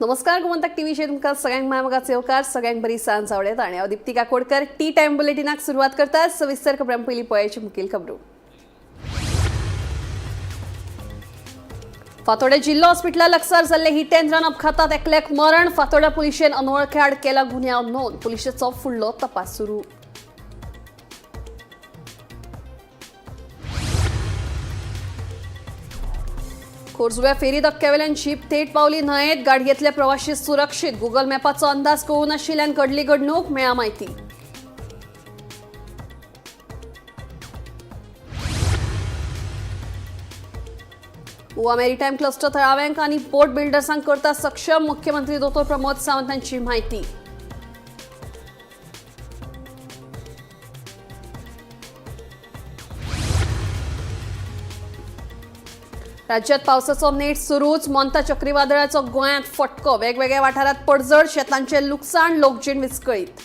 नमस्कार, गोमंतक टीव्हीचेर तुमकां सगळ्यांक माय येवकार. सगळ्यांक बरी सांज आवडत आणि हांव दीप्ती काकोडकर टी टायम बुलेटिनाक सुरवात करता. सविस्तर खबरां पयलीं पळयाची मुखेल खबरो. फातोड्डें जिल्लो हॉस्पिटला लागसार जाल्ले हिट अँड रन अपघातात एकल्याक मरण. फातोड्डा पुलिशेन अनवळख्या आड केला गुन्यांव नोंद. पुलिशेचो फुडलो तपास सुरू. खोर्जुव्या फेरी धक्क्यावेल्यान जीप थेट पावली न्हंयेत. गाडयेंतले प्रवाशी सुरक्षीत. गुगल मॅपाचो अंदाज कळूं नाशिल्ल्यान घडली घडणूक. मेळ्ळा म्हायती. गोवा मेरीटायम क्लस्टर थळाव्यांक आनी बोट बिल्डर्सांक करता सक्षम. मुख्यमंत्री दोतोर प्रमोद सावंत हांची म्हायती. राज्यात पावसाचो नेट सुरूच. मोन्था चक्रीवादळाचो गोंयांत फटको. वेगवेगळ्या वाठारांत पडझड. शेतांचें लुकसाण. लोकजीण विस्कळीत.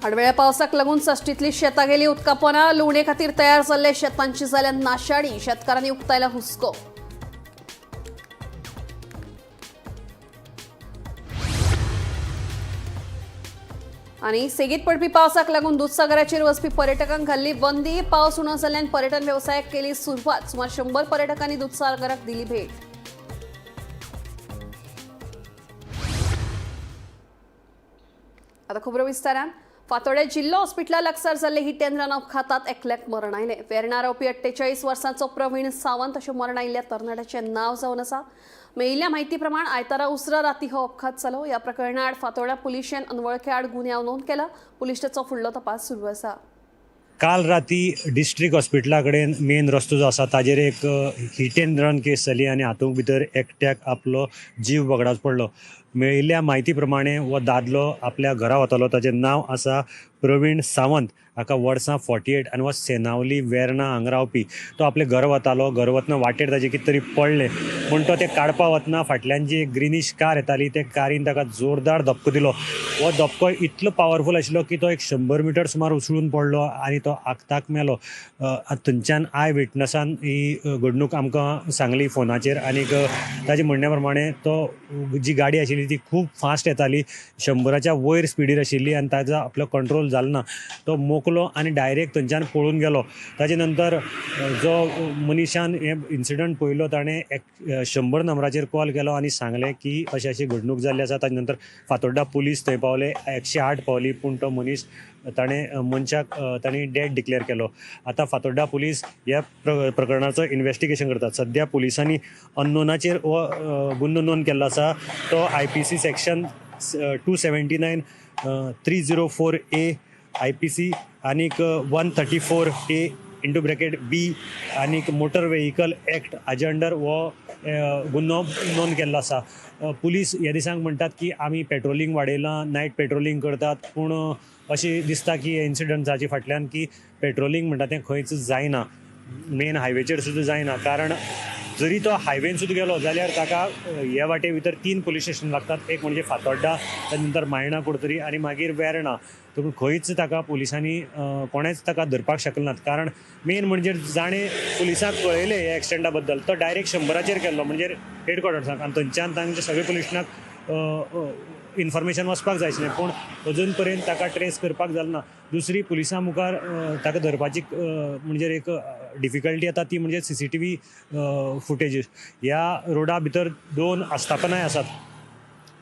आडवेळ्या पावसाक लागून साश्टीतली शेतां गेली उदकापोना. लुवणे खातीर तयार जाल्ले शेतांची जाल्या नाशाडी. शेतकारांनी उक्तायला हुस्को. आनी सेगीत पडपी पावसाक लागून दुदसागराचेर वचपी पर्यटकांक घाल्ली बंदी. पावस उणो जाल्ल्यान पर्यटन वेवसायाक केली सुरवात. सुमार 100 पर्यटकांनी दुदसागराक दिली भेट. आता खबरो विस्तारान. फातोड्डें जिल्लो हॉस्पिटला लागसार जाल्ले हिट अँड रन अपघातात एकल्याक मरण आयलें. वेर्णा रावपी 48 वर्सांचो प्रवीण सावंत अशें मरण आयिल्ल्या तरणाट्याचें नांव जावन आसा. मेळिल्ल्या म्हायती प्रमाण आयतारा उसरां राती हो अपघात जालो. ह्या प्रकरणा आड फातोड्डा पुलिशेन अनवळख्या आड गुन्यांव नोंद केला. पुलीस ताचो फुडलो तपास सुरू आसा. काल राती डिस्ट्रिक्ट हॉस्पिटला कडेन मेन रस्तो जो आसा ताजेर एक हिट एंड रन केस जाली आनी हातूंत भितर एकट्याक आपलो जीव वगडावचो पडलो. मेळिल्ल्या म्हायती प्रमाणे हो दादलो आपल्या घरा वतालो. ताचें नांव आसा प्रवीण सावंत. हाका वर्सां 48 आनी हो सेनावली वेर्णा हांगा रावपी. तो आपल्या घर वतालो. घर वतना वाटेर ताजें कितें तरी पडलें पूण तो तें काडपा वतना फाटल्यान जी एक ग्रिनीश कार येताली ते कारीन ताका जोरदार धपको दिलो. हो धपको इतलो पावरफूल आशिल्लो की तो एक 100 मिटर सुमार उसळून पडलो आनी तो आक्ताक मेलो. थंयच्यान I विटनसान ही घडणूक आमकां सांगली फोनाचेर आनीक ताजे म्हणण्या प्रमाणे तो जी गाडी आशिल्ली ती खूब फास्ट येताली, 100च्या वयर स्पिडीर आशिल्ली आनी ताजो आपलो कंट्रोल जालो ना. तो मोकलो आनी डायरेक्ट थंयच्यान पळून गेलो. ताजे नंतर जो मनशान हे इन्सिडंट पळयलो ताणें एक 100 नंबराचेर कॉल केलो आनी सांगलें की अशी अशी घडणूक जाल्ली आसा. ताजे नंतर फातोड्डा पुलीस थंय पावले, 108 पावली पूण तो मनीस ताणें मनशाक तांणी डेड डिक्लेअर केलो. आतां फातोड्डा पुलीस ह्या प्रकरणाचो इन्वेस्टिगेशन करतात. सद्या पुलिसांनी अननोनाचेर हो गुन्हो नोंद केल्लो आसा. तो IPC section 279, 304A IPC आनीक 134A into bracket B आनीक मोटर व्हेकल एक्ट हाजे अंडर हो गुन्हो नोंद केल्लो आसा. पुलीस ह्या दिसांक म्हणटात की आमी पेट्रोलिंग वाडयलां, नायट पेट्रोलिंग करतात, पूण अशें दिसता की हे इन्सिडंट्साच्या फाटल्यान की पेट्रोलिंग म्हणटा तें खंयच जायना. मेन हायवेचेर सुद्दां जायना, कारण जरी तो हायवेन सुद्दां गेलो जाल्यार ताका हे वाटे भितर 3 पुलीस स्टेशन लागतात. एक म्हणजे फातोड्डा, ताजे नंतर मायणा कुडतरी आनी मागीर वेर्णा. पूण खंयच ताका पुलिसांनी कोणेच ताका धरपाक शकले नात, कारण मेन म्हणजे जाणें पुलिसांक कळयलें ह्या एक्सिडंटा बद्दल तो डायरेक्ट 100चेर गेल्लो म्हणजे हेडक्वॉर्टर्साक आनी थंयच्यान तांच्या सगळे पुलिसांक इन्फॉर्मेशन वचपाक जाय आशिल्लें, पूण अजून पर्यंत ताका ट्रेस करपाक जालें ना. दुसरी पुलिसां मुखार ताका धरपाची म्हणजे एक डिफिकल्टी येता ती म्हणजे CCTV फुटेजीस. ह्या रोडा भितर 2 आस्थापनाय आसात,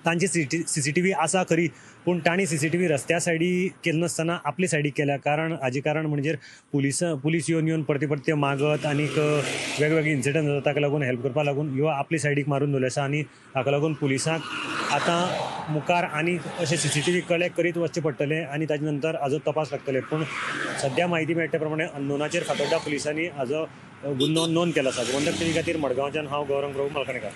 तांची CCTV आसा खरी, पूण तांणी CCTV रस्त्या सायडी केले नासतना आपले सायडीक केल्या. कारण हाजें कारण म्हणजे पुलीस येवन येवन परते परते मागत आनीक वेगवेगळे इन्सिडंट जाता ताका लागून हेल्प करपाक लागून ह्यो आपले सायडीक मारून दवरले आसा आनी हाका लागून पुलिसांक आतां मुखार आनी अशें CCTV collect करीत वचचें पडटलें आनी ताजे नंतर हाजो तपास लागतले. पूण सद्या म्हायती मेळटा प्रमाणे अननोनाचेर फातोड्डा पुलिसांनी हाजो गुन्हो नोंद केला आसा. गोमंतक टीव्ही खातीर मडगांवच्यान हांव गौरंग प्रभू मलकणेकार.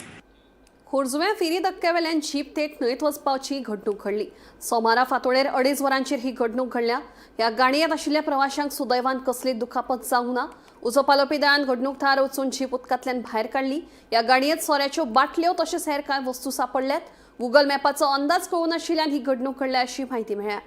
खोर्जुव्या फेरी धक्क्यावेल्यान जीप थेट न्हंयेत वचपाची घडणूक घडली. सोमारा फांतोडेर 2:30 वरांचेर ही घडणूक घडल्या. ह्या गाडयेंत आशिल्ल्या प्रवाशांक सुदैवान कसलीच दुखापत जावंक ना. उजो पालोवपी दळान घडणूक थळार वचून जीप उदकांतल्यान भायर काडली. ह्या गाडयेंत सोऱ्याच्यो बाटल्यो तशेंच हेर कांय वस्तू सांपडल्यात. गुगल मॅपाचो अंदाज कळूं नाशिल्ल्यान ही घडणूक घडल्या अशी म्हायती मेळ्ळ्या.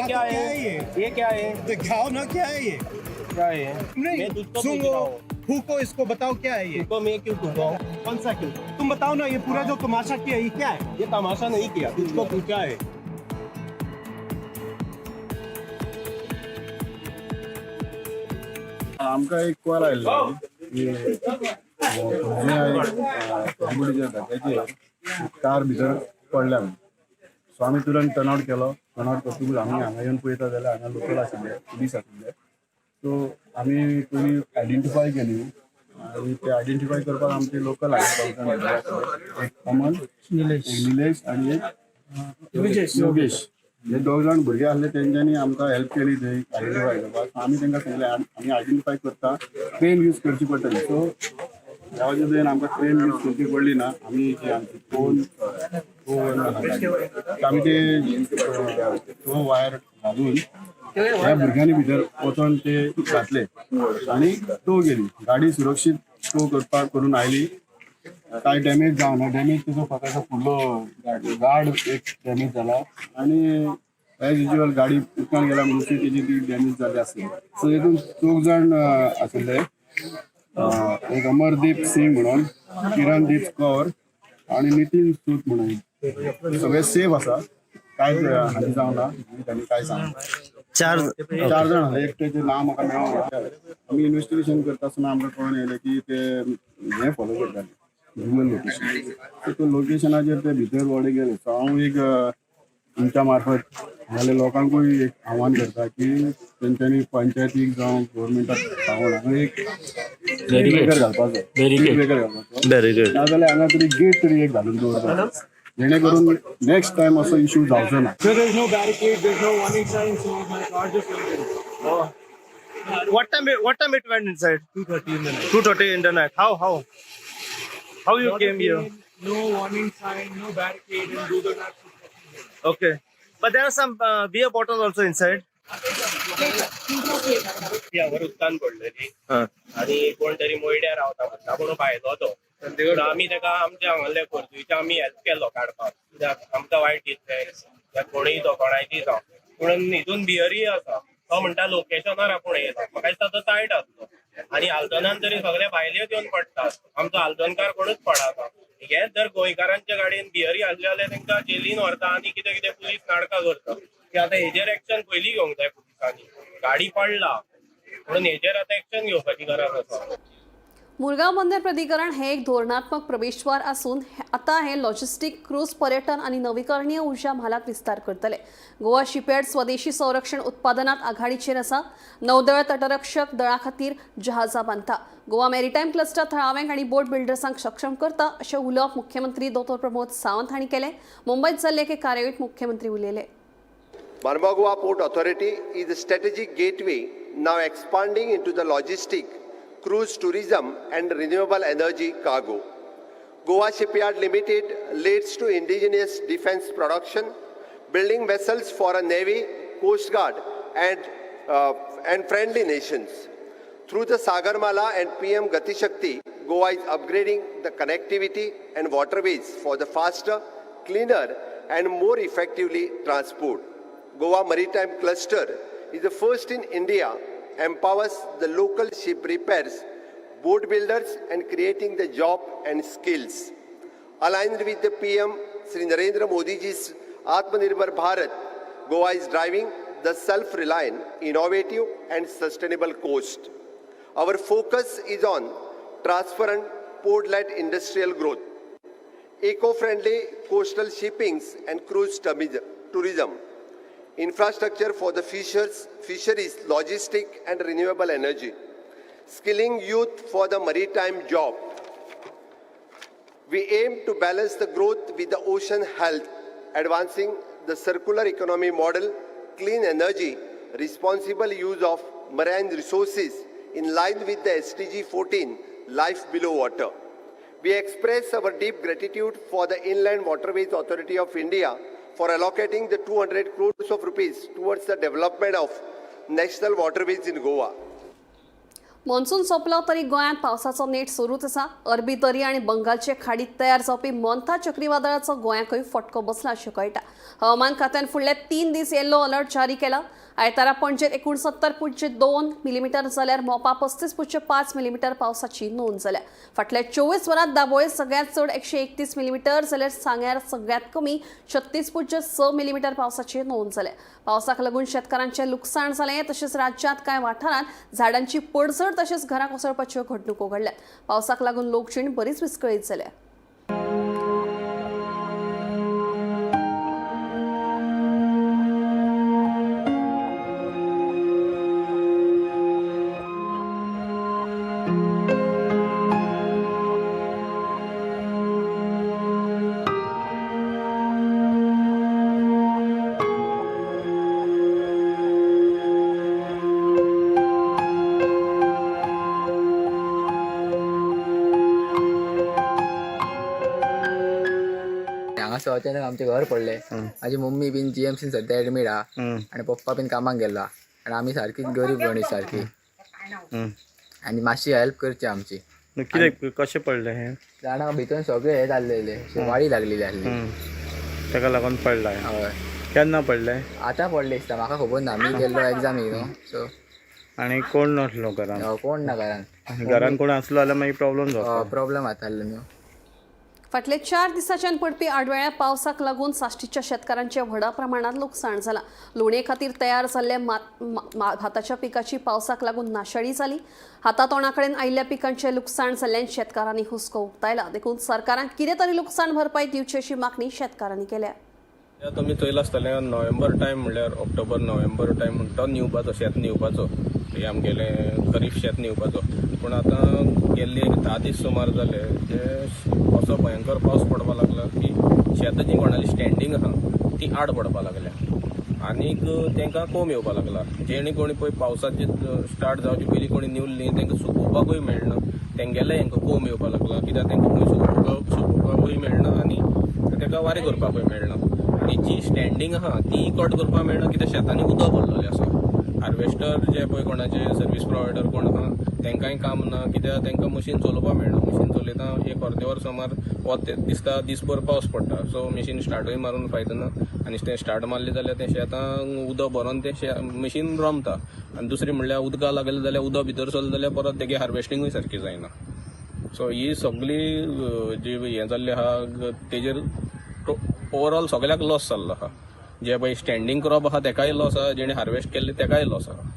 हाँ, क्या तो क्या है है ये? ये क्या है? दिखाओ ना क्या है ये। क्या है? नहीं, मैं तुझको पूछ सुनो, रहा हूँ। फूको इसको, बताओ क्या है ये। तुझको मैं क्यों पूछा हूँ? कौन सा क्यों? तुम बताओ ना, ये पूरा जो तमाशा किया ये क्या है? ये तमाशा नहीं किया, तुझको पूछा है। आमकां एक कॉल आयिल्लो की पणजे एक धक्क्याचेर कार भितर पडल्या म्हणून. सो आमी तुरंत टर्नआउट केलो. टर्नआउट करतकूच आमी हांगा येवन पळयता जाल्यार हांगा लोकल आशिल्ले, पुलीस आशिल्ले. सो आमी पयलीं आयडेंटिफाय केली आनी ते आयडेंटिफाय करपाक आमचे लोकल आशिल्ले, एक अमन, एक निलेश आनी एक योगेश. हे दोग जाण भुरगे आसले, तेंच्यांनी आमकां हेल्प केली थंय आयडेंटिफाय करपाक. आमी तांकां सांगलें आमी आयडेंटिफाय करता, क्रेन यूज करची पडटली. सो ह्या वजेन आमकां क्रेन यूज करची पडली ना. आमी जी आमची कोन आमी ते तो वायर घालून ह्या भुरग्यांनी भितर वचोन ते घातले आनी टो गेली गाडी. सुरक्षीत टो करपाक करून आयली. कांय डॅमेज जावना. डॅमेज तिचो फकत फुडलो गार्ड एक डॅमेज जाला आनी एज युजल गाडी उदकान गेल्या म्हणून तेजी ती डॅमेज जाली आसली. सो हितून चौग जाण आशिल्ले, एक अमरदीप सिंग म्हणून, किरणदीप कौर आनी नितीन सूत म्हणून. सगळे सेफ आसा, कांय हानी जावना. तांणी काय सांगना. चार चार जाण आसले. एकट्याचें नांव म्हाका मेळोंक. आमी इन्वेस्टिगेशन करता आसतना आमकां कळून येयलें की ते हें फॉलो करताले, गुगल लोकेशन. सो तो लोकेशनाचेर ते भितर वडे गेले. सो हांव एक तुमच्या मार्फत नाल्यार लोकांकूय एक आव्हान करता की तेंच्यांनी पंचायतीक जावं गव्हर्मेंटाक सांगून हांगा एक स्पीड ब्रेकर घालपाचो. स्पीड ब्रेकर घालपाचो, बॅरिकेड. नाजाल्यार हांगा तरी गेट तरी एक घालून दवरपाचो, जेणे करून नेक्स्ट टायम असो इशू जावचो ना. So there's no barricade, there's no warning sign, so my car just went in. What time it went inside? 2:30 in the night. 2:30 in the night. How you Not a came here? crane, no warning sign, no barricade, and Google Maps is fucking here. Okay. But there are some beer bottles also inside. वर उदकान पडलेली हा. आनी कोण तरी मोयड्या रावता म्हणटा म्हणून भायलो तो. पूण आमी ताका आमच्या हांगासरले खोर्जुंवेचे आमी हेल्प केलो काडपाक, कित्याक आमकां वायट दिसलें, कित्याक कोणूय तो कोणायची जावं. पूण हितून बियरीय आसा. तो म्हणटा लोकेशनार आपूण येयला. म्हाका दिसता तो तायट आसलो. आनी आल्दोनान तरी सगळे भायलेच येवन पडटात, आमचो आल्दोनकार कोणूच पडना. हेच जर गोंयकारांच्या गाडयेन बियरी आसले जाल्यार तांकां जेलीन व्हरता आनी कितें कितें पुलीस नाटकां करता. की आतां हेजेर एक्शन पयलीं घेवंक जाय पुलिसांनी. गाडी पडला म्हणून हेजेर आतां एक्शन घेवपाची गरज आसा. मुरगांव बंदर प्राधिकरण हे एक धोरणात्मक प्रवेशद्वार आसून आतां हे लॉजिस्टीक, क्रूज पर्यटन आनी नवीकरणीय उर्जा म्हालांत विस्तार करतले. गोवा शिपयार्ड स्वदेशी संरक्षण उत्पादनात आघाडीचेर आसा. नौदळ तटरक्षक दळा खातीर जहाजां बांदता. गोवा मॅरिटायम क्लस्टर थळाव्यांक आनी बोट बिल्डर्सांक सक्षम करता, अशें उलोवप मुख्यमंत्री दोतोर प्रमोद सावंत हांणी केलें. मुंबयत जाल्ले एके कार्यावळींत मुख्यमंत्री उलयले. Marmagoa Port Authority is a strategic gateway now expanding into the logistic, cruise tourism and renewable energy cargo. Goa Shipyard Limited leads to indigenous defense production, building vessels for a navy, coast guard and friendly nations. Through the Sagarmala and PM Gati Shakti, Goa is upgrading the connectivity and waterways for the faster, cleaner, and more effectively transport. Goa Maritime Cluster is the first in India, empowers the local ship repairs, boat builders, and creating the job and skills. Aligned with the PM Sri Narendra Modi ji's Atmanirbhar Bharat, Goa is driving the self-reliant, innovative and sustainable coast. Our focus is on transparent port-led industrial growth, eco-friendly coastal shippings and cruise tourism, infrastructure for the fisheries, logistic and renewable energy, skilling youth for the maritime job. We aim to balance the growth with the ocean health, advancing the circular economy model, clean energy, responsible use of marine resources in line with the SDG 14, life below water. We express our deep gratitude for the Inland Waterways Authority of India for allocating the 200 crores of rupees towards the development of national waterways in Goa. Monsoon सोंपलो तरी गोंयांत पावसाचो नेट सुरूच आसा. अरबी दर्या आनी बंगालचे खाडीत तयार जावपी मोन्था चक्रीवादळाचो गोंयाकूय फटको बसला अशें कळटा. हवामान खात्यान फुडले 3 दीस येल्लो अलर्ट जारी केला. आयतारा पणजेत 69.2 मिलीमिटर जाल्यार मोपा 35.5 मिलीमिटर पावसाची नोंद जाल्या. फाटल्या 24 वरांत दाबोळे सगळ्यांत चड 131 मिलीमिटर जाल्यार सांग्यार सगळ्यांत कमी 36.6 मिलीमिटर पावसाची नोंद जाल्या. पावसाक लागून शेतकारांचें लुकसाण जालें, तशेंच राज्यांत कांय वाठारांत झाडांची पडझड तशेंच घरां कोसळपाच्यो घडणुको घडल्यात. पावसाक लागून लोकजीण बरीच विस्कळीत जाल्या. हांगासर अचानक आमचें घर पडलें. म्हाजी मम्मी बीन जीएमसीन सद्या एडमीट आहा आनी पप्पा बीन कामाक गेला आनी आमी सारकीच गरीब गणीस सारकी आनी मातशी हेल्प करची आमची. कितें कशें पडलें हें? जाणा भितर सगळें हें जाल्लेलें, वाडी लागलेली आसली. ताका लागून पडलां. हय. केन्ना पडलें? आतां पडलें दिसता, म्हाका खबर ना, मी गेल्लो एग्जामीक न्हू, सो आनी कोण नासलो घरान? कोण ना घरान. घरान कोण आसलो जाल्यार मागीर प्रॉब्लम जावपाचो. प्रॉब्लम जातालो न्हू. फाटले 4 दिसांच्यान पडपी आडवेळ्या पावसाक लागून साश्टीच्या शेतकारांचें व्हडा प्रमाणांत लुकसाण जालां. लुवणे खातीर तयार जाल्ल्या भाताच्या पिकाची पावसाक लागून नाशाडी जाली. हातातोंडा कडेन आयिल्ल्या पिकांचें लुकसाण जाल्ल्यान शेतकारांनी हुस्को उक्तायला. देखून सरकारान कितें तरी लुकसाण भरपाई दिवची अशी मागणी शेतकारांनी केल्या. तुमी चोयलां आसतलें, नोव्हेंबर टायम म्हणल्यार ऑक्टोबर नोव्हेंबर टायम म्हणटा तो निवपाचो, शेत निवपाचो, हें आमगेलें खरीफ शेत निवपाचो. पूण आतां गेल्ले 10 दीस सुमार जाले जे असो भयंकर पावस पडपाक लागला की शेतां जीं कोणाली स्टँडींग आहा ती आड पडपाक लागल्या आनीक तांकां कोंब येवपाक लागला. जेणे कोणी पळय पावसाची स्टार्ट जावचे पयलीं कोणी निवल्ली तांकां सुकोवपाकूय मेळना, तेंगेले हेंकां कोंब येवपाक लागला कित्याक तांकां खंय सुकोवपाकूय मेळना आनी ताका वारें करपाकूय मेळना. आनी जी स्टँडींग आहा ती कट करपाक मेळना कित्याक शेतांनी उदक भरलेलें आसा. हार्वेस्टर जे पळय कोणाचे सर्वीस प्रोवायडर कोण आहा तांकांय काम ना कित्याक तांकां मशीन चलोवपाक मेळना. मशीन चलयता एक अर्दे वर सुमार वत दिसता दीसभर पावस पडटा, सो मशीन स्टार्टूय मारून फायदो ना आनी तें स्टार्ट मारलें जाल्यार तें शेतां उदक भरोन तें मशीन रोमता. आनी दुसरें म्हणल्यार उदकां लागलें जाल्यार उदक भितर सरलें जाल्यार परत तेगे हार्वेस्टिंगूय सारकी जायना. सो ही सगळी जी हें जाल्लें आहा तेजेर ओवरऑल सगळ्याक लॉस जाल्लो आहा. जे पळय स्टँडींग क्रॉप आहा तेकाय लॉस आहा, जेणे हार्वेस्ट केल्ले तेकाय लॉस आहा.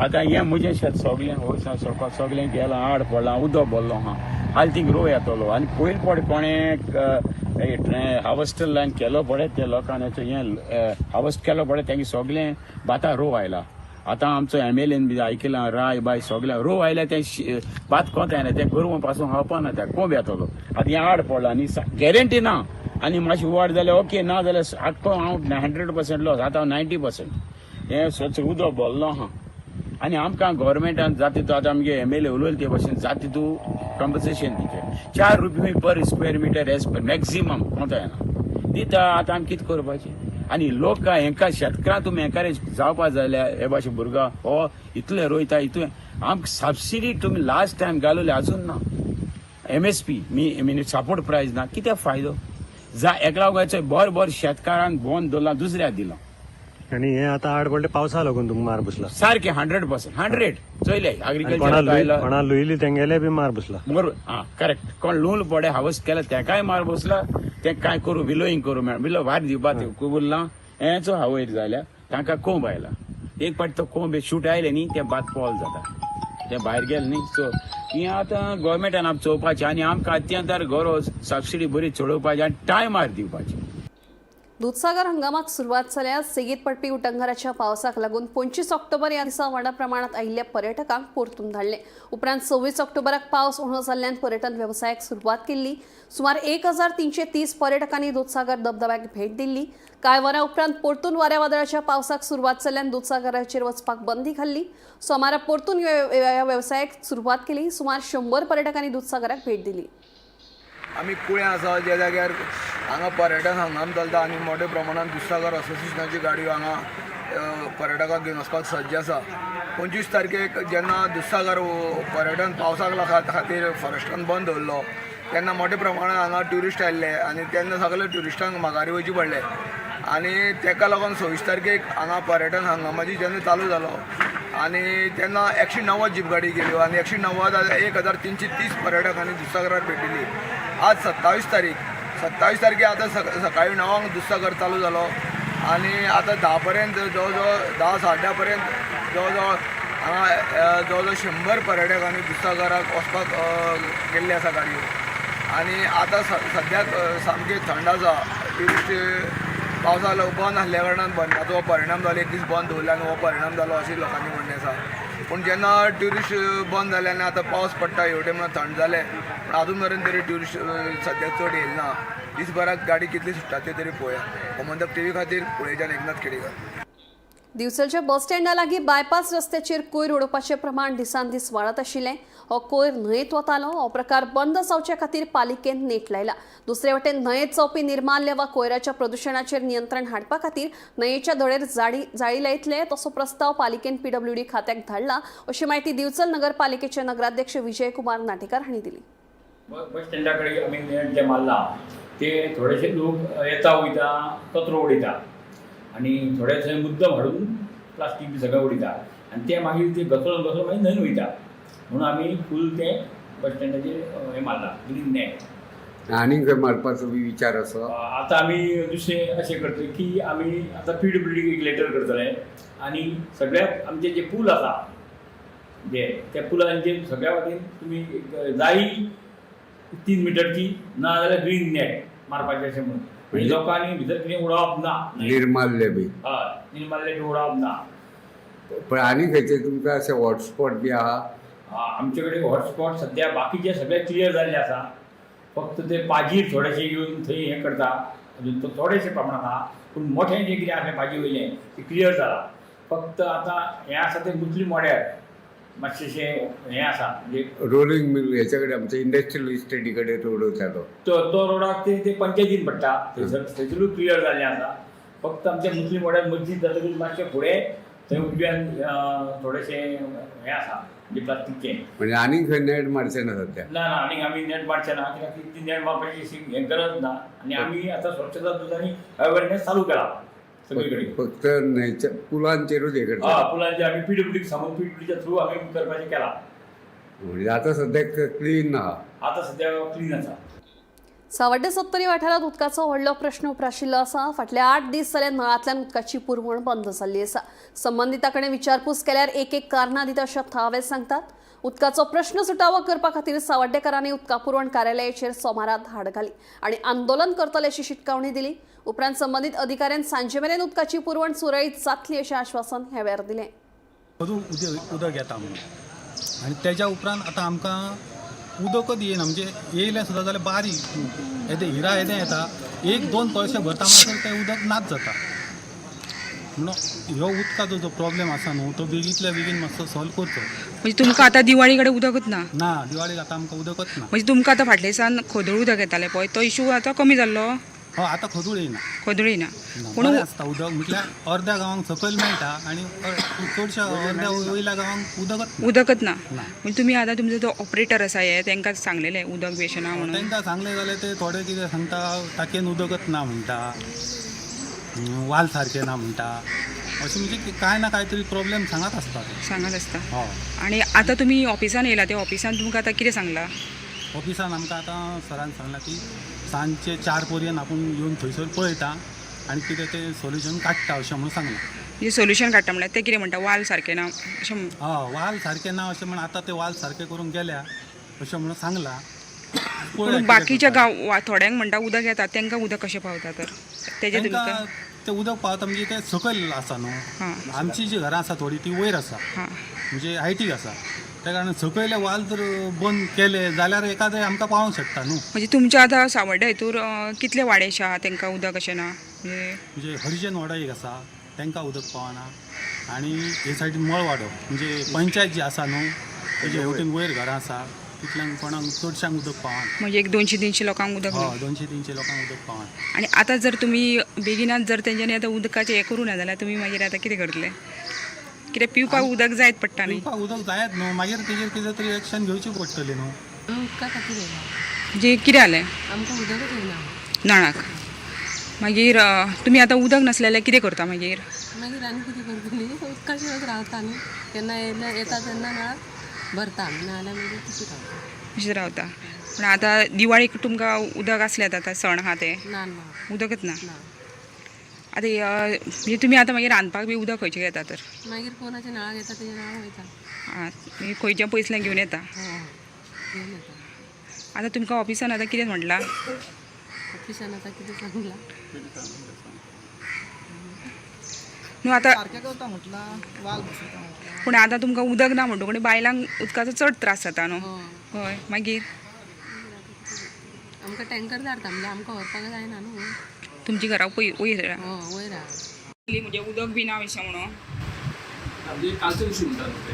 आतां हें म्हजें शेत सगळें वयसान सगळें गेलां, आड पडलां, उदक भरलो आहा. हाल थिंग रोव येतलो आनी पयलीं पड कोणें हार्वेस्टर लायन केलो पळय ते लोकांनी हें हार्वेस्ट केलो पळय तेंगे सगळें भातां रोव आयला. आतां आमचो एम एल एन बी आयकलां राय बाय सगळें रोव आयल्या तें भात कोंत येना, तें गोरवां पासून खावपा ना, तें कोंब येतलो. आतां हें आड पडलां आनी गॅरंटी ना आनी मातशी वाड जाल्यार ओके, ना जाल्यार आख्खो हांव 100% लॉस, आतां हांव 90%. हें स्वच्छ उदक भरलो आहा आनी आमकां गव्हर्मेंटान जाता तितू आतां आमगे एम एल ए उलयले ते भशेन जाता तितू कॉम्पन्सेशन दिवचें. 4 रुपया per square metre as per maximum कोंता येना दिता. आतां आमी कितें करपाचें? आनी लोक हेंकां शेतकारां तुमी एनकरेज जावपा जाल्यार हे भाशेन भुरगो हो इतले रोयता इतले आमकां सबसिडी तुमी लास्ट टायम घालवली अजून ना. एमएसपी मी सपोर्ट प्रायस ना, कितें फायदो? जा एकला वगाचो बरें बरें शेतकारांक बंद दवरलां, दुसऱ्याक दिलां. आनी हे आतां आड पडले पावसा लागून तुमकां मार बसला सारकें 100% 100 चोयले कोणा एग्रीकल्चर कोणा लुयली तेंगेले बी मार बसला. बरोबर आं करेक्ट. कोण लून पडे हावस केला तेकाय मार बसला. तें कांय करूं विलोईंग करूं मेळ विलो भायर दिवपा उरलां हेचो हावयर जाल्या तांकां कोंब आयला. एक पाट तो कोंब शूट आयले न्ही तें भात पोल जाता, तें भायर गेलें न्ही. सो हें आतां गोवोरमेंटान आमकां चोवपाचें आनी आमकां अत्यंत गरज सबसिडी बरी चडोवपाची आनी टायमार दिवपाची. दुधसागर हंगामाक सुरवात जाल्या. सेगीत पडपी उटंगाराच्या पावसाक लागून 25 ऑक्टोबर ह्या दिसा व्हडा प्रमाणात आयिल्ल्या पर्यटकांक परतून धाडले. उपरांत 26 ऑक्टोबराक पावस उणो जाल्ल्यान पर्यटन वेवसायाक सुरवात केल्ली. सुमार 1330 पर्यटकांनी दुधसागर धबधब्याक भेट दिल्ली. कांय वरां उपरांत परतून वाऱ्या वादळाच्या पावसाक सुरवात जाल्ल्यान दुधसागराचेर वचपाक बंदी घाल्ली. सोमारा परतून ह्या वेवसायाक सुरवात केली. सुमार 100 पर्यटकांनी दुधसागराक भेट दिली. आमी कुळ्यां आसा ज्या जाग्यार हांगा पर्यटन हंगाम चलता आनी मोठ्या प्रमाणान दुधसागर असोसिएशनाची गाडयो हांगा पर्यटकांक घेवन वचपाक सज्ज आसा. 25 तारखेक जेन्ना दुधसागर पर्यटन पावसाक लागून खातीर फॉरेस्टान बंद दवरलो तेन्ना मोठ्या प्रमाणात हांगा ट्युरिस्ट आयिल्ले आनी तेन्ना सगळे ट्युरिस्टांक माघारी वयचें पडलें आनी तेका लागून 26 तारखेक हांगा पर्यटन हंगामाची जेन्ना चालू जालो आनी तेन्ना 190 जीप गाडी गेल्यो आनी 190 1330 पर्यटकांनी दुधसागरार भेट दिली. आज 27 तारीख, 27 तारखे आतां सकाळी 9 दुधसागर चालू जालो आनी आतां 10 पर्यंत जवळ जवळ 10 साडे 10 पर्यंत जवळ जवळ हांगा जवळ जवळ 100 पर्यटकांनी दुधसागराक वचपाक गेल्ले आसा गाडयो. आनी आतां सद्याक सामकें थंड आसा. ट्युरिस्ट पावसा बंद आसल्या कारणान बंदाचो हो परिणाम जालो, एक दीस बंद दवरलो आनी हो परिणाम जालो अशें लोकांनी म्हणणें आसा. पूण जेन्ना ट्युरिस्ट बंद जाले आनी आतां पावस पडटा हेवटेन म्हणून थंड जालें, पूण आजून मेरेन तरी ट्युरिस्ट सद्याक चड येयला ना. दीसभराक गाडी कितली सुट्टा ते तरी पळोवया. गोमंतक टीव्ही खातीर कुळेच्यान एकनाथ खेडेकर. दिवचलच्या बस स्टँडा लागीं बायपास रस्त्याचेर कोयर उडोवपाचें प्रमाण दिसान दीस वाडत आशिल्लें. हो कोयर न्हंयेंत वतालो. हो प्रकार बंद जावचे खातीर पालिकेन नेट लायला. दुसरे वटेन न्हंयेंत जावपी निर्माल्य वा कोयराच्या प्रदुशणाचेर नियंत्रण हाडपा खातीर न्हंयेच्या धडेर जाळी लायतले तसो प्रस्ताव पालिकेन पीडब्ल्यूडी खात्याक धाडला अशी माहिती दिवचल नगरपालिकेचे नगराध्यक्ष विजयकुमार नाटेकार हांणी दिली. बस स्टँडा कडेन आमी नेट जे मारला ते थोडेशे लोक येता वयता कचरो उडयता आनी थोडे थंय मुद्दम हाडून प्लास्टीक बी सगळें उडयता आनी ते मागीर ते घसळून घसळून मागीर न्हंयन वयता. म्हणून आमी फूल ते बस स्टँडाचेर हें मारला ग्रीन नेट. आनीक खंय मारपाचो बी विचार आसा? आतां आमी दुसरें अशें करतले की आमी आतां पीडब्ल्यूडीक एक लेटर करतले आनी सगळ्याक आमचे जे पूल आसा जे त्या पुलांचेर सगळ्या वाटेन तुमी एक जाळी 3 मिटरची ना जाल्यार ग्रीन नेट मारपाचें अशें म्हणून म्हणजे लोकांनी भितर कितें उडोवप ना, निर्माल्य बी. हय, निर्माल्य बी उडोवप ना. पण आनी खंयचे तुमकां अशे हॉटस्पॉट बी आहा? आमचे कडेन हॉटस्पॉट सद्या बाकीचे सगळे क्लियर जाल्ले आसा. फक्त ते पाजीर थोडेशे येवन थंय हें करता, अजून तो थोडेशे प्रमाणान आहा. पूण मोठें जें कितें आसलें पाजी वयलें तें क्लियर जालां. फक्त आतां हें आसा तें मुस्लीम वाड्यार मातशेंशें हें आसा, म्हणजे रोलिंग मिल हेच्या कडेन आमच्या इंडस्ट्रियल इस्टेटी कडेन रोड वयता तो रोडाक ते पंचायतीन पडटा, थंयसर थंयसरूय क्लियर जाल्लें आसा. फक्त आमच्या मुस्लीम वाड्यार मस्जीद जातकूच मातशें फुडें थंय उजव्यान थोडेशें हें आसा म्हणजे प्लास्टीकचें. म्हणजे आनीक खंय नेट मारचें ना सद्या? ना ना, आनीक आमी नेट मारचें ना, कित्याक ती नेट मारपाची अशी हें गरज ना. आनी आमी आतां स्वच्छता दुदांनी अवेरनेस चालू केला सगळे कडेन. फक्त न्हंयच्या पुलांचेरूच हें करता? हय, पुलांचेर आमी पीडब्ल्यूडीक सांगून पीडब्ल्यूडीच्या थ्रू आमी करपाचें केलां. म्हणजे आतां सद्याक क्लीन आहा? आतां सद्या क्लीन आसा. सावड्डे सत्तरी वाठारांत उदकाचो व्हडलो प्रश्न उप्राशिल्लो आसा. फाटले 8 दीस जाले नळांतल्यान उदकाची पुरवण बंद जाल्ली आसा. संबंदिता कडेन विचारपूस केल्यार एक एक कारणां दिता अशें थळावे सांगतात. उदकाचो प्रश्न सुटावो करपा खातीर सावड्डेकारांनी उदका पुरवण कार्यालयाचेर सोमारा धाड घाली आनी आंदोलन करतले अशी शिटकावणी दिली. उपरांत संबंदीत अधिकाऱ्यान सांजे मेरेन उदकाची पुरवण सुरळीत जातली अशें आश्वासन ह्या वेळार दिलें. अजून उदक येता म्हणून आनी तेज्या उपरांत आतां आमकां उदकच येयना, म्हणजे येयलें सुद्दां जाल्यार बारीक येदें हिरा येदें येता, 1-2 कळशे भरता म्हणसर तें उदक नाच जाता. म्हणून ह्यो उदकाचो जो प्रॉब्लेम आसा न्हू तो बेगींतल्या बेगीन मातसो सॉल्व करचो. म्हणजे तुमकां आतां दिवाळी कडेन उदकच ना? ना, दिवाळीक आतां आमकां उदकच ना. म्हणजे तुमकां आतां फाटल्या दिसान खोदूळ उदक येतालें पळय, तो इशू आतां कमी जाल्लो? हय, आतां खोदूळ येयना. खोदूळ येयना. पूण बरें आसता उदक, म्हटल्यार अर्द्या गांवांक सकयल मेळटा आनी चडश्या अर्द्या वयल्या गांवांक उदकच उदकच ना. म्हणजे तुमी आतां तुमचो जो ऑपरेटर आसा हे तांकां सांगलेलें उदक बी अशें ना म्हणून? तांकां सांगलें जाल्यार ते थोडे कितें सांगता, टाकयेन उदकच ना म्हणटा, वाल सारकें ना म्हणटा, अशें म्हणजे कांय ना कांय तरी प्रॉब्लेम सांगत आसता ते. सांगत आसता. हय. आनी आतां तुमी ऑफिसान येयला, ते ऑफिसान तुमकां आतां कितें सांगलां? ऑफिसान आमकां आतां सरान सांगलां की सांजचे 4 पर्यंत आपूण येवन थंयसर पळयता आनी कितें तें सोल्युशन काडटा अशें म्हणून सांगलां. म्हणजे सोल्युशन काडटा म्हणल्यार ते कितें म्हणटा, वाल सारकें ना अशें? हय, वाल सारकें ना अशें म्हण आतां ते वाल सारकें करूंक गेल्या अशें म्हणून सांगलां. पूण बाकीच्या गांव थोड्यांक म्हणटा उदक येता, तांकां उदक कशें पावता तर तेजें तुमकां? तें उदक पावता म्हणजे तें सकयल आसा न्हू, आमची जी घरां आसा थोडी ती वयर आसा, म्हणजे हायटीक आसा, त्या कारणान सकयले वाल जर बंद केले जाल्यार एकादें आमकां पावोंक शकता न्हू. म्हणजे तुमच्या आतां सावड्ड्या हितूर कितले वाडे अशे आहा तांकां उदक अशें ना? म्हणजे हरिजन वाडो एक आसा तांकां उदक पावना, आनी हे सायडीन मळवाडो म्हणजे पंचायत जी आसा न्हू तेजे वटेन वयर घरां आसा तितल्यांक कोणाक चडशांक उदक पावना. म्हणजे एक 200-300 लोकांक उदक? हय, 200-300 लोकांक उदक पावना. आनी आतां जर तुमी बेगिनात जर तेंच्यांनी आतां उदकाचें हें करूं ना जाल्यार तुमी मागीर आतां कितें करतले? कित्याक पिवपाक उदक जायत पडटा न्ही. पिवपाक उदक जायत न्हू, मागीर तेजेर कितें तरी एक्शन घेवची पडटली न्हू. उदका खातीर येयला. म्हणजे कितें जालें? आमकां उदकच येयना. नळाक. मागीर तुमी आतां उदक नासलें जाल्यार कितें करता मागीर? मागीर आनी कितें करतली, उदका शिवाय रावता न्ही. केन्ना येयल्या येता तेन्ना नळाक भरता आमी, नाजाल्यार मागीर तशीं रावता. अशें रावता. पूण आतां दिवाळीक तुमकां उदक आसलें, आतां सण आहा ते? ना ना. उदकच ना. ना. आतां म्हणजे तुमी आतां मागीर रांदपाक बी उदक खंयचें घेता तर? मागीर कोणाच्या नळाक येता तेज्या नळाक वयता. आं, मागीर खंयच्या पयसल्यान घेवन येता? हय, घेवन येता. आतां तुमकां ऑफिसान आतां कितें म्हटलां? ऑफिसान आतां कितें सांगलां? न्हू आतां सारकें करता म्हटलां, वाल बसयता म्हटलां. पूण आतां तुमकां उदक ना म्हणटकूच बायलांक उदकाचो चड त्रास जाता न्हू? हय. मागीर आमकां टँकर धाडटा, म्हणजे आमकां व्हरपाक जायना न्हू. तुमच्या घरा पय वयर? हय, वयर आहा. म्हणजे उदक बी ना अशें म्हणून. म्हणजे कालचे दिवशी म्हणटात ते.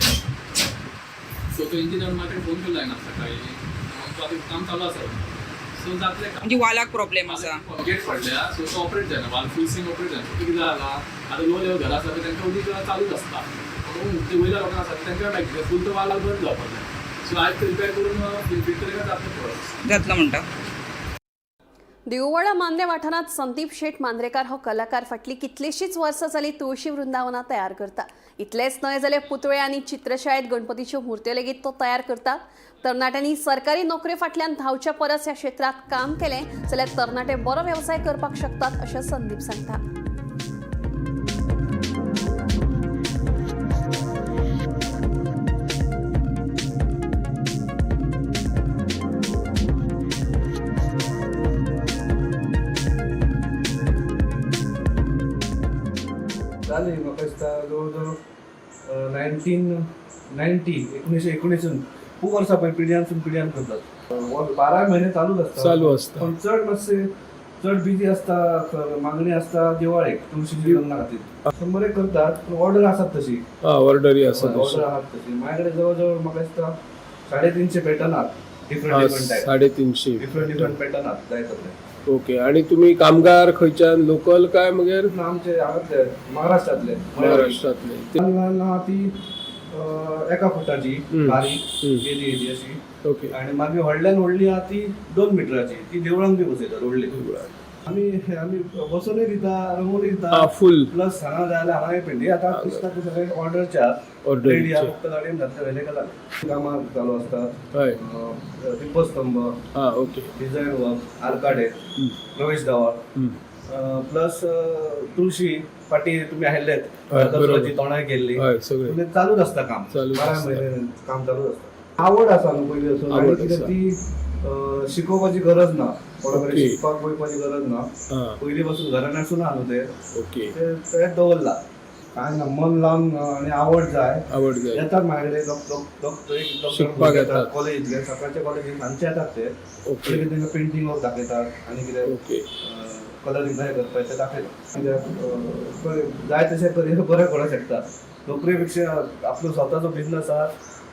सो तो इंजिनियर म्हाका फोन केलो हांवें सकाळी, तो आतां काम चालू आसा, सो जातलें काम. म्हणजे वालाक प्रॉब्लेम आसा? गेट पडल्या, सो तो ऑपरेट जायना, वाल फूल स्विंग ऑपरेट जायना. कितें जाला, आतां लो लेवल घरां आसा पळय तांकां उदीक चालूच आसता, पूण ते वयल्या लोकांक आसा तांकां मागीर फूल तो वाल बंद जावपाक जाय. सो आयज रिपेर करून फिट केलें काय जातलें थोडो. जातलो म्हणटा. दिववाडा मांद्रे वाठारांत संदीप शेठ मांद्रेकार हो कलाकार फाटली कितलीशीच वर्सां जाली तुळशी वृंदावनां तयार करता. इतलेंच न्हय जाल्यार पुतळे आनी चित्रशाळेंत गणपतीच्यो मुर्त्यो लेगीत तो तयार करता. तरणाट्यांनी सरकारी नोकरे फाटल्यान धांवच्या परस ह्या क्षेत्रांत काम केलें जाल्यार तरणाटे बरो वेवसाय करपाक शकतात अशें संदीप सांगता. जाली म्हाका दिसता जवळ जवळ 1990 1919 खूब वर्सां पळय पिढ्यानसून पिढ्यान करतात. 12 महिने चालूच आसता. चालू आसता. पण चड मातशे चड बिजी आसता, मागणी आसता दिवाळेक तुळशीच्या लग्ना खातीर. 100 करतात, पण ऑर्डर आसात तशी. ऑर्डरी आसा. ऑर्डर आहात तशी. माझ्याकडे जवळ जवळ म्हाका दिसता 350 पॅटर्न आहात, different different type. 350 different different pattern आहात जाय तसले. ओके. आणि तुम्ही कामगार खंयच्यान, लोकल काय मगेर? आमचे हांगातले, महाराष्ट्रातले. महाराष्ट्रातले. ल्हान ल्हान आहा ती एका फुटाची बारीक येदी येदी अशी. ओके. आणि मागीर व्हडल्यान व्हडली आहा ती 2 मिटराची, ती देवळांक बी बसयतात व्हडली. आमी आमी बसोनूय दिता, रंगोवनूय दिता. फुल प्लस हांगा जाय जाल्यार हांगाय पेंट. आतां दिसता ते सगळे ऑर्डरचे आहात, रेडी आहा, फक्त गाडयेन घातले व्हेले काय जालें. कामां चालू आसतात. हय. दीपस्तंभ, ओके, डिझायन वर्क, आरकाडे, प्रवेश दावा, प्लस तुळशी फाटी तुमी आयिल्लेत तुळशी तोणाक केल्ली. सगळें चालूच आसता काम, 12 महिने काम चालूच आसता. आवड आसा न्हू पयलीं पासून, आनी कितें ती शिकोवपाची गरज ना, कोणा कडेन शिकपाक वयपाची गरज ना, पयलीं पासून घरान आसून आहा न्हू ते. ओके. तें दवरला. काय ना, मन लावन आनी आवड जाय. आवड जाय. येतात म्हाजे कडेन शिकपाक येतात कॉलेजींतले, सकाळच्या कॉलेजीन सांजचे येतात ते. ओके. तांकां पेंटींग वर्क दाखयतात आनी कितें कलरींग कशें करपाचें तें दाखयतात. कित्याक जाय तशें करियर बरें करूंक शकता. नोकरे पेक्षा आपलो स्वताचो बिझनस आहा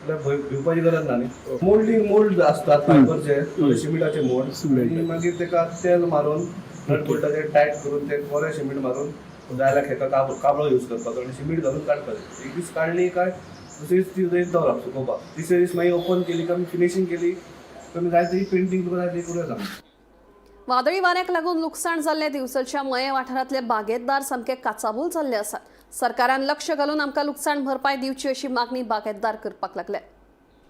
जाल्यार भिवपाची गरज ना न्ही. मोल्डींग मोल्ड आसतात फायबरचे, शिमिटाचे मोल्ड, आनी मागीर तेका तेल मारून नट बोल्टाचे टायट करून ते बरें शिमीट मारून जाल्यार हेका काबळो यूज करपाचो आनी शिमीट घालून काडपाचें. एक दीस काडली काय दुसरे दीस ती थंय दवरप सुकोवपाक, तिसरे दीस मागीर ओपन केली काय फिनिशींग केली काय जाय ती पेंटींग तुका जाय ती करूं येता. वादळी वाऱ्याक लागून लुकसाण जाल्ले दिवचलच्या मये वाठारांतले बागेतदार सामके काचाबूल जाल्ले आसात. सरकारान लक्ष घालून आमकां लुकसाण भरपाय दिवची अशी मागणी बागेतदार करपाक लागले.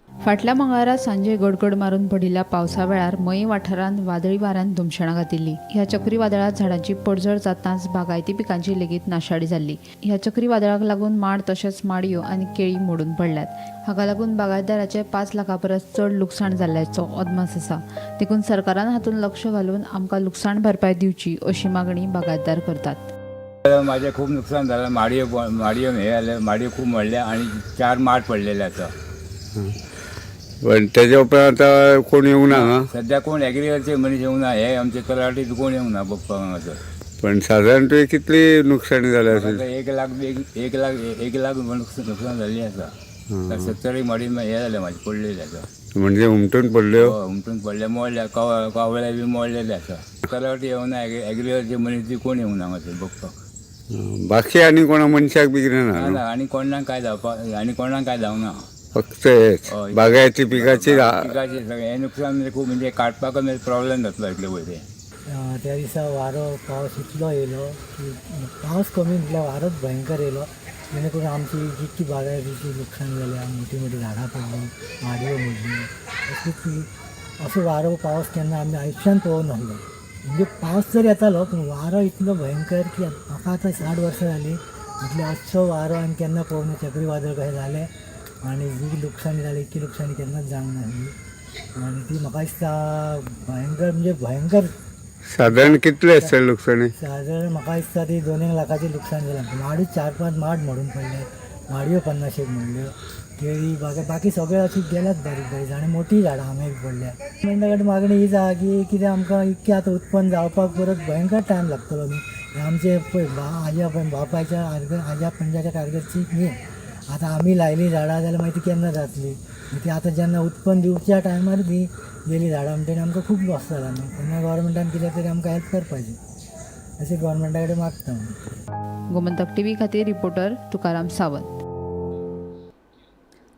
फाटल्या मंगळारा सांजे गडगड मारून पडिल्ल्या पावसा वेळार मये वाठारांत वादळी वाऱ्यान धुमशेणां घातिल्ली. ह्या चक्रीवादळांत झाडांची पडझड जातानाच बागायती पिकांची लेगीत नाशाडी जाल्ली. ह्या चक्रीवादळाक लागून माड तशेंच माडयो आनी केळी मोडून पडल्यात. हाका लागून बागायतदाराचें 5 लाखां परस चड लुकसाण जाल्ल्याचो अदमास आसा. देखून सरकारान हातूंत लक्ष घालून आमकां लुकसाण भरपाय दिवची अशी मागणी बागायतदार करतात. माझे खूप नुकसान झालं. माडयो माडयो हे आले, माडयो खूप मोडल्या आणि 4 माड पडलेले आसा. पण त्याच्या उपरांत आता कोण येवंक ना हांगा? सध्या कोण एग्रीकल्चर मनीस येवंक ना, हे आमचे तलाठी कोण येवंक ना बघपाक हांगासर. पण साधारण तुवें कितली नुकसाणी जाल्या असेल? 1 लाख 1 लाख 1 लाख नुकसान झाली आसा. 70 माडी हे जाले माझे पडलेले आसा. म्हणजे हुमटून पडल्यो? हुमटून पडले, मोडल्या, कावळे बी मोडलेले आसा. तलाठी येवंक ना, एग्रीकल्चर मनीस बी कोण येवंक ना हांगासर बघपाक. बाकी आनी कोणा मनशाक बी कितें ना न्हू? आनी कोणाक काय जावपा, आनी कोणाक काय जावना. फक्त हेच बागायती पिकाची. पिकाचे सगळें हें नुकसान म्हणजे खूब, म्हणजे काडपाक प्रॉब्लेम जातलो इतले पयशे. त्या दिसा वारो पावस इतलो येयलो की पावस कमी म्हटल्यार वारोच भयंकर येयलो, जेणे करून आमची जितकी बागायतीची लुकसाण जाल्या, मोठी मोठी झाडां पडली, माडयो मोडल्यो. अशी ती असो वारो पावस केन्ना आमी आयुश्यान पळोवंक नासलो. म्हणजे पावस जर येतालो पूण वारो इतलो भयंकर की म्हाका आतां 60 वर्सां जालीं, म्हटल्यार असो वारो आनी केन्ना पळोवंक ना. चक्रीवादळ कशें जालें आनी जी लुकसाणी जाली इतकी लुकसाणी केन्नाच जावंक नासली आनी ती म्हाका दिसता भयंकर म्हणजे भयंकर. सादारण कितले आसतले लुकसाणी? सादारण म्हाका दिसता ती 2-1 लाखाची लुकसाण जालें. माडू 4-5 माड मोडून पडले, माडयो 50 मोडल्यो, केळी बाकी सगळे अशी गेल्यात बारीक बारीक झाडां, मोठी झाडां आंबे बी पडल्या. गव्हर्मेंटा कडेन मागणी हीच आहा की कितें आमकां इतकें आतां उत्पन्न जावपाक परत भयंकर टायम लागतलो न्ही. आमचे पळय आज्या बापायच्या आज्या पणजाच्या कारगिरची न्ही, आतां आमी लायलीं झाडां जाल्यार मागीर ती केन्ना जातली? ती आतां जेन्ना उत्पन्न दिवच्या टायमार ती गेली झाडां म्हणटकीर आमकां खूब लॉस जाला न्ही. तेन्ना गव्हर्मेंटान कितें तरी आमकां हेल्प करपाची अशें गव्हर्मेंटा कडेन मागता आमी. गोमंतक टीव्ही खातीर रिपोर्टर तुकाराम सावंत.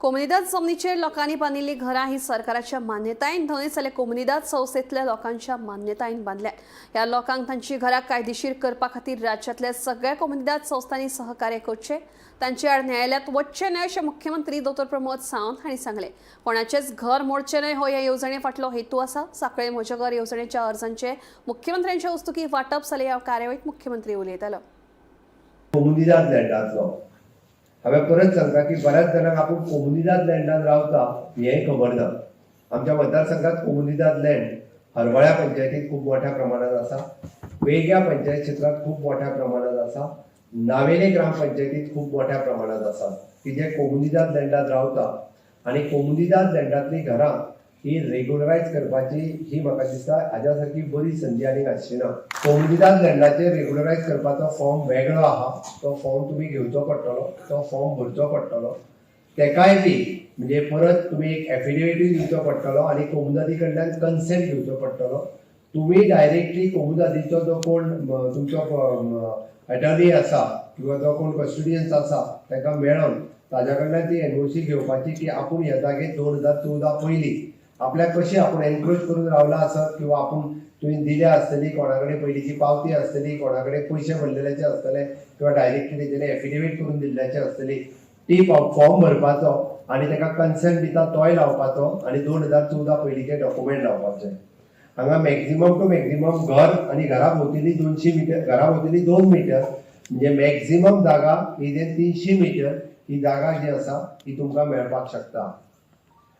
कोमुनिदाद जमनीचेर लोकांनी बांदिल्लीं घरां ही सरकाराच्या मान्यतायेन न्हय जाल्यार कोमुनिदाद संस्थेंतल्या लोकांच्या मान्यतायेन बांदल्यात. ह्या लोकांक तांची घरां कायदेशीर करपा खातीर राज्यांतल्या सगळ्या कोमुनिदाद संस्थांनी सहकार्य करचें, तांचे आड न्यायालयांत वचचें न्हय अशें मुख्यमंत्री डॉ प्रमोद सावंत हांणी सांगलें. कोणाचेंच घर मोडचें न्हय हो ह्या येवजणे फाटलो हेतू आसा. सांखळे म्हजें घर येवजणेच्या अर्जांचें मुख्यमंत्र्यांच्या हस्तुकीं वांटप जालें. ह्या कार्यावळींत मुख्यमंत्री उलयतालो. कोमुनिदाद लँडांतलो हांवें परत सांगता की बऱ्याच जाणांक आपूण कोमुनिदाद लँडान रावता हेंय खबर ना. आमच्या मतदारसंघात कोमुनिदाद लँड हरवळ्या पंचायतीत खूब मोठ्या प्रमाणात आसा, वेग्या पंचायत क्षेत्रांत खूब मोठ्या प्रमाणात आसा, नावेले ग्रामपंचायतीत खूब मोठ्या प्रमाणात आसा की जे कोमुनिदाद लँडान रावता आनी कोमुनिदाद लँडांतलीं घरां ही रेगुलरायज करपाची ही म्हाका दिसता हाज्या सारकी बरी संदी आनीक आसची ना. कोमुनिदाद लँडाचेर रेगुलरायज करपाचो फॉर्म वेगळो आहा, तो फॉर्म तुमी घेवचो पडटलो, तो फॉर्म भरचो पडटलो, तेकाय बी म्हणजे परत तुमी एक एफिडेविटूय दिवचो पडटलो आनी कोमुनिदादी कडल्यान कन्सेंट घेवचो पडटलो. तुमी डायरेक्टली कोमुनिदादीचो जो कोण तुमचो एटर्नी आसा किंवा जो कोण कस्टोडियन्स आसा ताका मेळोन ताज्या कडल्यान ती एनओसी घेवपाची की आपूण ह्या जागेर 2014 पयलीं आपल्याक कशी आपूण एनक्रोच करून रावला आसत किंवा आपूण तुवें दिल्या आसतली, कोणा कडेन पयलींची पावती आसतली, कोणा कडेन पयशे भरलेल्याचे आसतले किंवा डायरेक्टली तेजेर एफिडेवीट करून दिल्ल्याचे आसतली, ती फॉर्म भरपाचो आनी ताका कन्सेंट दिता तोय लावपाचो आनी 2014 पयलींचे डॉक्युमेंट लावपाचे. हांगा मॅक्झिमम टू मॅक्झिमम घर आनी घरा भोंवतणी 200 मिटर, घरा भोंवतणी 2 मिटर म्हणजे मॅक्झिमम जागा ही जे 300 मिटर ही जागा जी आसा ती तुमकां मेळपाक शकता.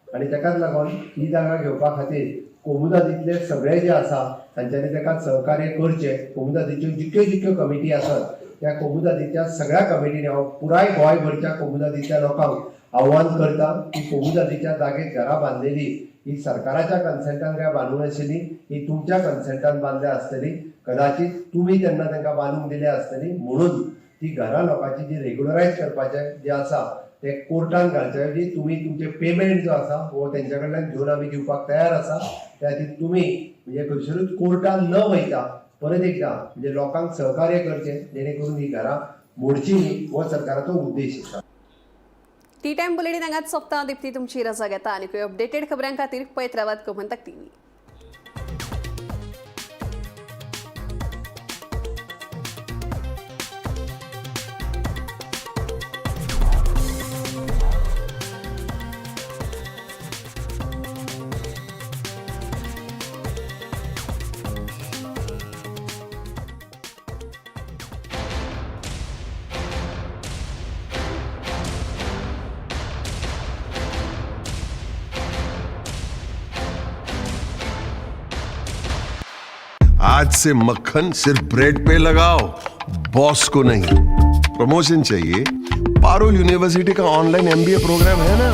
आनी ताकाच लागून ही जागा घेवपा खातीर कोमुनिदादींतले सगळे जे आसा तांच्यांनी ताका सहकार्य करचें. कोमुनिदादीच्यो जितक्यो जितक्यो कमिटी आसात त्या कोमुनिदादीच्या सगळ्या कमिटींनी हांव पुराय गोंयभरच्या कोमुनिदादीच्या लोकांक आव्हान करता की कोमुनिदादीच्या जागेत घरां बांदलेली ही सरकाराच्या कन्सेंटान काय बांदूंक नाशिल्ली, ही तुमच्या कन्सेंटान बांदल्या आसतली, कदाचित तुमी तेन्ना तांकां बांदूंक दिल्या आसतली, म्हणून ती घरां लोकांची जी रेगुलरायज करपाचें जें आसा ते कोर्टान घालचे ऐवजी तुमी तुमचे पेमेंट जो आसा हो तेंच्या कडल्यान घेवन आमी दिवपाक तयार आसा. त्या खातीर तुमी म्हणजे खंयसरूच कोर्टान न वयता परत एकदां म्हणजे लोकांक सहकार्य करचें जेणे करून ही घरां मोडची न्ही हो सरकाराचो उद्देश आसा. टी टायम बुलेटीन हांगाच सोंपता. दीप्ती तुमची रजा घेता. आनी अपडेटेड खबरां खातीर पळयत रावात गोमंतक टीव्ही. आज से मक्खन सिर्फ ब्रेड पे लगाओ, बॉस को नहीं। प्रमोशन चाहिए? पारुल यूनिवर्सिटी का ऑनलाइन एमबीए प्रोग्राम है ना।